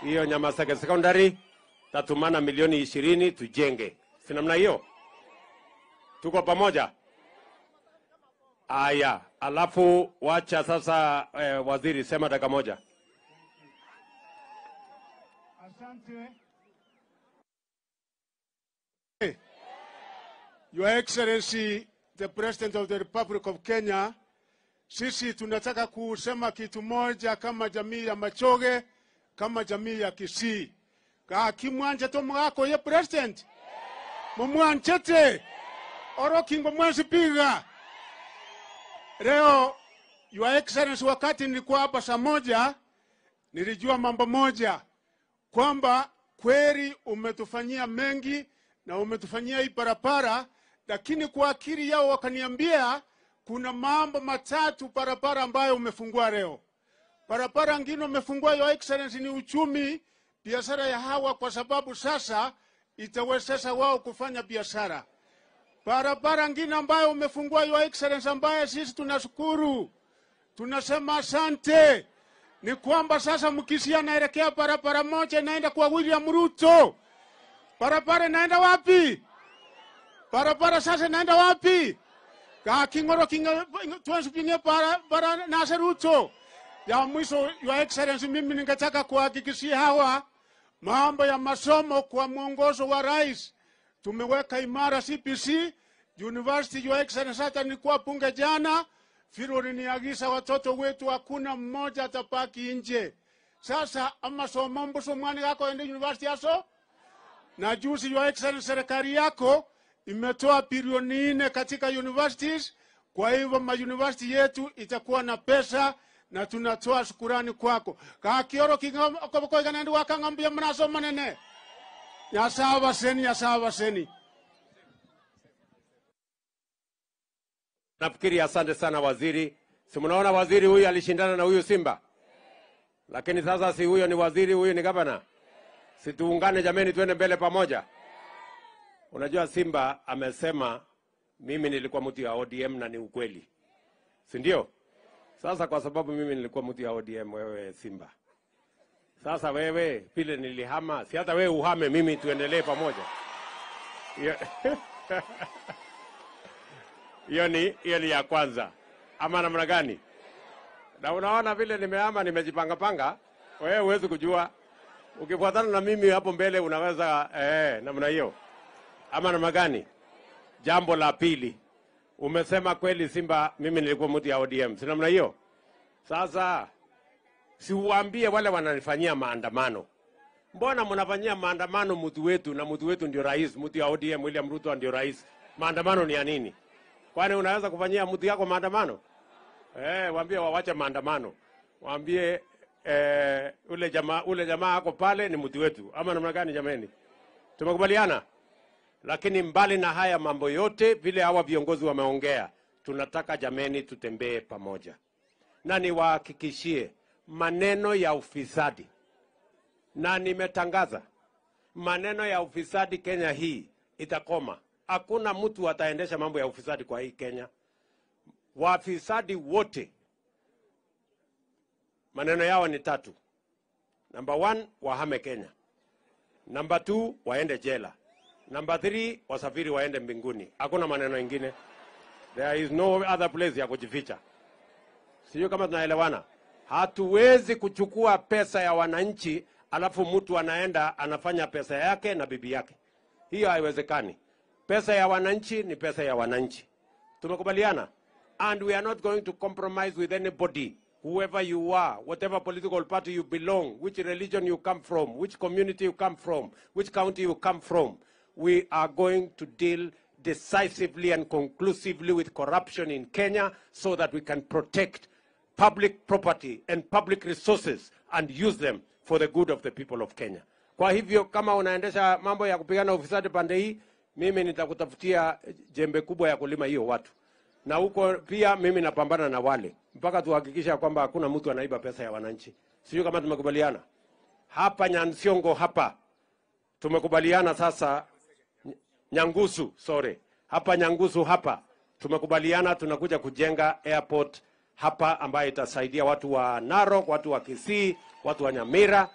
Hiyo Nyamaseke Secondary tatumana milioni 20 tujenge. Si namna hiyo? Tuko pamoja? Aya, alafu wacha sasa waziri sema dakika moja. Asante. Your Excellency, the President of the Republic of Kenya, sisi tunataka kusema kitu moja kama jamii ya Machoge, kama jamii ya Kisii. Kimwanje to mwako ye President. Mumwanchete. Orokingo mwansi piga. Leo, Your Excellency, wakati nilikuwa hapa saa moja, nilijua mambo moja, kwamba kweli umetufanyia mengi na umetufanyia hii barabara, lakini kwa akili yao wakaniambia kuna mambo matatu barabara ambayo umefungua leo. Barabara ngine umefungua, Your Excellency, ni uchumi, biashara ya hawa, kwa sababu sasa itawezesha wao kufanya biashara. Barabara ngine ambayo umefungua, Your Excellency, ambayo sisi tunashukuru, tunasema asante, ni kwamba sasa Mkisia naelekea barabara moja inaenda kwa William Ruto. Barabara inaenda wapi? Barabara sasa inaenda wapi? Ka kingoro kinga tuanzipinge barabara na Ruto. Ya mwisho, Your Excellency, mimi ningetaka kuhakikishia hawa mambo ya masomo kwa mwongozo wa rais. Tumeweka imara CPC University, Your Excellency. Hata nilikuwa bunge jana, vile uliniagiza watoto wetu hakuna mmoja atabaki nje. Sasa amasomo mbuso mwani yako ende university yaso. Na juzi, Your Excellency, serikali yako imetoa bilioni 4 katika universities. Kwa hivyo ma university yetu itakuwa na pesa na tunatoa shukurani kwako. Ka kioro kingoko ikana ndi wakangambia mnasoma nene. Nyasawa seni, nyasawa seni. Nafikiri asante sana waziri. Si mnaona waziri huyu alishindana na huyu Simba? Lakini sasa si huyo ni waziri, huyu ni gavana. Si tuungane jameni, tuende mbele pamoja. Unajua Simba amesema mimi nilikuwa mtu ya ODM na ni ukweli. Si ndio? Sasa kwa sababu mimi nilikuwa mtu ya ODM, wewe Simba. Sasa wewe vile nilihama, si hata wewe uhame, mimi tuendelee pamoja. Hiyo ni ya kwanza. Ama namna gani? Na unaona vile nimehama, nimejipanga panga, wewe huwezi kujua. Ukifuatana na mimi hapo mbele unaweza namna hiyo. Ama namna gani? Jambo la pili, umesema kweli Simba, mimi nilikuwa mtu ya ODM. Si namna hiyo? Sasa si uambie wale wananifanyia maandamano. Mbona mnafanyia maandamano mtu wetu, na mtu wetu ndio rais, mtu ya ODM William Ruto ndio rais. Maandamano ni ya nini? Kwani unaweza kufanyia mtu yako maandamano? Waambie waache maandamano. Waambie ule jamaa ako pale ni mtu wetu. Ama namna gani jameni? Tumekubaliana? Lakini mbali na haya mambo yote vile hawa viongozi wameongea, tunataka jameni tutembee pamoja. Na niwahakikishie maneno ya ufisadi, na nimetangaza maneno ya ufisadi Kenya hii itakoma. Hakuna mtu ataendesha mambo ya ufisadi kwa hii Kenya. Wafisadi wote maneno yao ni tatu. Number 1, wahame Kenya. Number 2, waende jela. Number 3, wasafiri waende mbinguni. Hakuna maneno ingine. There is no other place ya kujificha. Sio kama tunaelewana. Hatuwezi kuchukua pesa ya wananchi alafu mtu anaenda anafanya pesa yake na bibi yake. Hiyo haiwezekani. Pesa ya wananchi ni pesa ya wananchi. Tumekubaliana? And we are not going to compromise with anybody. Whoever you are, whatever political party you belong, which religion you come from, which community you come from, which county you come from, we are going to deal decisively and conclusively with corruption in Kenya so that we can protect public property and public resources and use them for the good of the people of Kenya. Kwa hivyo kama unaendesha mambo ya kupigana ufisadi pande hii, mimi nitakutafutia jembe kubwa ya kulima hiyo watu. Na huko pia mimi napambana na wale mpaka tuhakikisha kwamba hakuna mtu anaiba pesa ya wananchi. Sio kama tumekubaliana. Hapa Nyansiongo hapa tumekubaliana sasa, Nyangusu, sorry. Hapa Nyangusu hapa tumekubaliana tunakuja kujenga airport hapa ambayo itasaidia watu wa Narok, watu wa Kisii, watu wa Nyamira.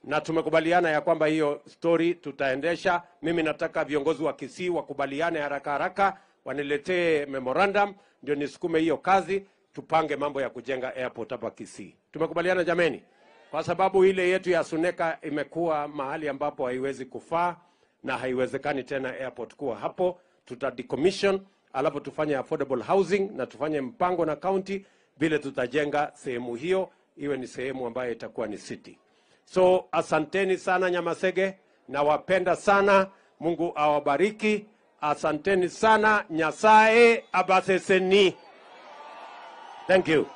Na tumekubaliana ya kwamba hiyo story tutaendesha. Mimi nataka viongozi wa Kisii wakubaliane haraka haraka, waniletee memorandum ndio nisukume hiyo kazi, tupange mambo ya kujenga airport hapa Kisii. Tumekubaliana jameni, kwa sababu ile yetu ya Suneka imekuwa mahali ambapo haiwezi kufaa na haiwezekani tena airport kuwa hapo. Tuta decommission alafu tufanye affordable housing na tufanye mpango na county vile tutajenga sehemu hiyo iwe ni sehemu ambayo itakuwa ni city. So asanteni sana Nyamasege, nawapenda sana. Mungu awabariki. Asanteni sana. Nyasaye abaseseni. Thank you.